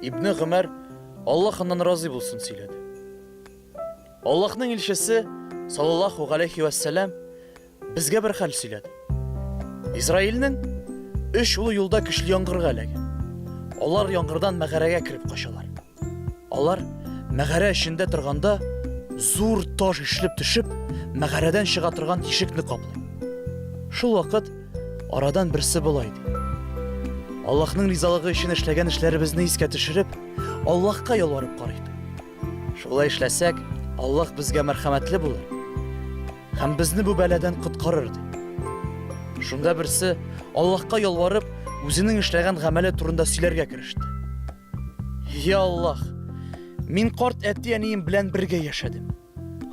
Ибне Гомәр, Аллаһ аннан разый булсын, сөйләде. Аллаһның илчесе, саллаллаһу галәйһи вәссәлам, безгә бер хәл сөйләде. Израилнең өч улы юлда көчле яңгырга эләгә. Алар яңгырдан мәгарәгә кереп качалар. Алар мәгарә эчендә торганда зур таш ишелеп төшеп, мәгарәдән чыга торган тишекне каплый. Шул вакыт арадан берсе болай ди. Аллаһның ризалыгы өчен эшләгән эшләребезне искә төшереп, Аллаһка ялварып карыйк. Шулай эшләсәк, Аллаһ безгә мәрхәмәтле булыр һәм безне бу бәладән коткарыр ди. Шунда берсе Аллаһка ялварып, үзенең эшләгән гамәле турында сөйләргә кереште. Я Аллаһ, мин карт әти-әнием белән бергә яшәдем.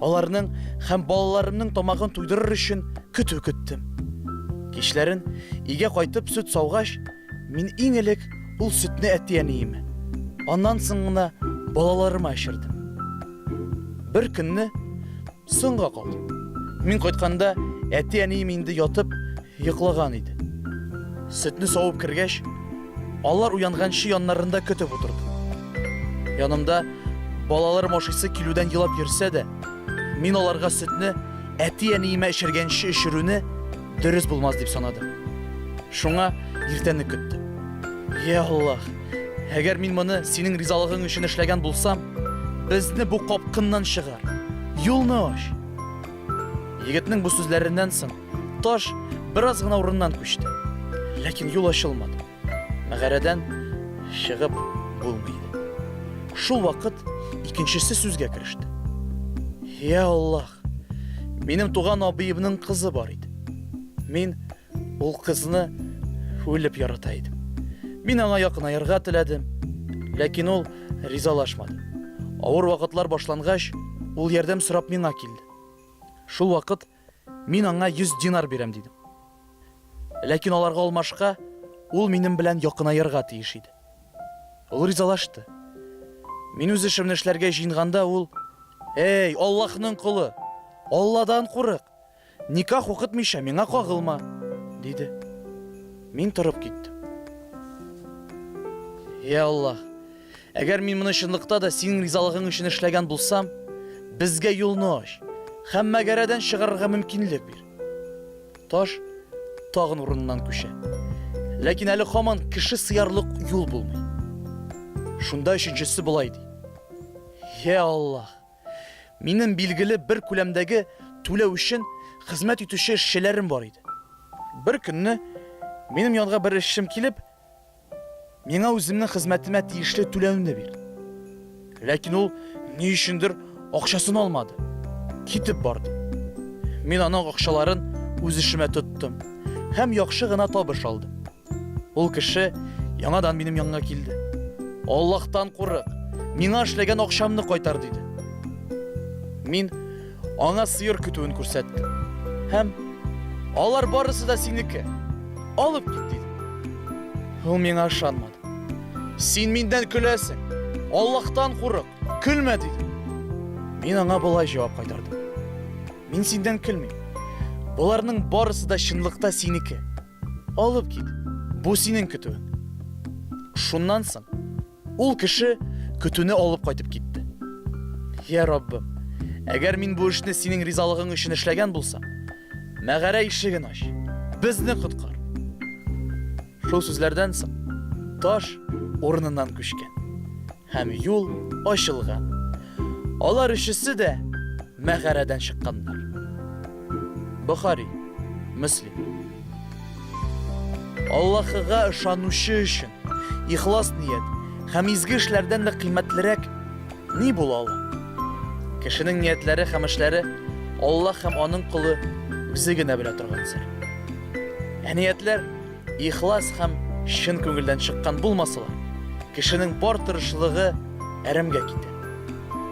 Аларның һәм балаларымның тамагын туйдырыр өчен көтү көттем. Кичләрен өйгә кайтып сөт саугач, мин иң элек ул сөтне әти-әниемә, аннан соң гына балаларыма эчердем. Бер көнне соңга калдым. Мин кайтканда әти-әнием инде ятып йоклаган иде. Сөтне савып кергәч, алар уянганчы яннарында көтеп утырдым. Янымда балаларым ашыйсы килүдән елап йөрсә дә, мин аларга сөтне әти-әниемә эчергәнче эчерүне дөрес булмас дип санадым. Шуңа иртәне көттем. Я Аллаһ, әгәр мин моны синең ризалыгың өчен эшләгән булсам, безне бу капкыннан чыгар. Юлны ач. Егетнең бу сүзләреннән соң таш бераз гына урыннан күчте. Ләкин юл ачылмады. Мәгарәдән чыгып булмый иде. Шул вакыт икенчесе сүзгә кереште. Я Аллаһ, минем туган абыемның кызы бар иде. Мин ул кызны үлеп ярата идем. Мин аңа якынаерга теләдем, ләкин ул ризалашмады. Авыр вакытлар башлангач, ул ярдәм сорап миңа килде. Шул вакыт мин аңа 100 динар бирәм дидем. Ләкин аларга алмашка ул минем белән якынаерга тиеш иде. Ул ризалашты. Мин үз эшемне эшләргә җыенганда ул: "Эй, Аллаһның колы, Алладан курык. Никах укытмыйча миңа кагылма, диде. Мин торып киттем. Я Аллаһ, әгәр мин моны чынлыкта да синең ризалыгың өчен эшләгән булсам, безгә юлны ач һәм мәгарәдән чыгарырга мөмкинлек бир. Таш тагын урыныннан күчә. Ләкин әле һаман кеше сыярлык юл булмый. Шунда өченчесе болай ди. Я Аллаһ, Минем билгеле бер күләмдәге түләү өчен хезмәт итүче эшчеләрем бар иде. Бер көнне минем янга бер эшчем килеп, миңа үземнең хезмәтемә тиешле түләүне бир. Ләкин ул ни өчендер акчасын алмады. Китеп барды. Мин аның акчаларын үз эшемә тоттым һәм яхшы гына табыш алдым. Ул кеше яңадан минем янга килде. Аллаһтан курык, миңа эшләгән акчамны кайтар, диде. Мин аңа сыер көтүен күрсәттем. Һәм алар барысы да синеке. Алып кит, диде. Ул миңа ышанмады. Син миннән көләсең. Аллаһтан курык, көлмә, диде. Мин аңа болай җавап кайтардым. Мин синнән көлмим. Боларның барысы да чынлыкта синеке. Алып кит. Бу синең көтүең. Шуннан соң ул кеше көтүне алып кайтып китте. Я Раббым, әгәр мин бу эшне синең ризалыгың өчен эшләгән булсам, мәгарә ишеген ач, безне коткар. Шул сүзләрдән соң таш урыныннан күчкән һәм юл ачылган. Алар өчесе дә мәгарәдән чыкканнар. Бохари, Мөслим. Аллаһыга ышанучы өчен ихлас ният һәм изге эшләрдән дә кыйммәтлерәк ни була ала? Кешенең ниятләре һәм эшләре Аллаһ һәм аның колы үзе генә белә торган сер. Ә ниятләр ихлас һәм чын күңелдән чыккан булмасалар, кешенең бар тырышлыгы әрәмгә китә.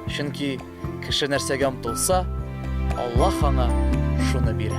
Чөнки Кеше нәрсәгә омтылса, Аллаһ аңа шуны бирә.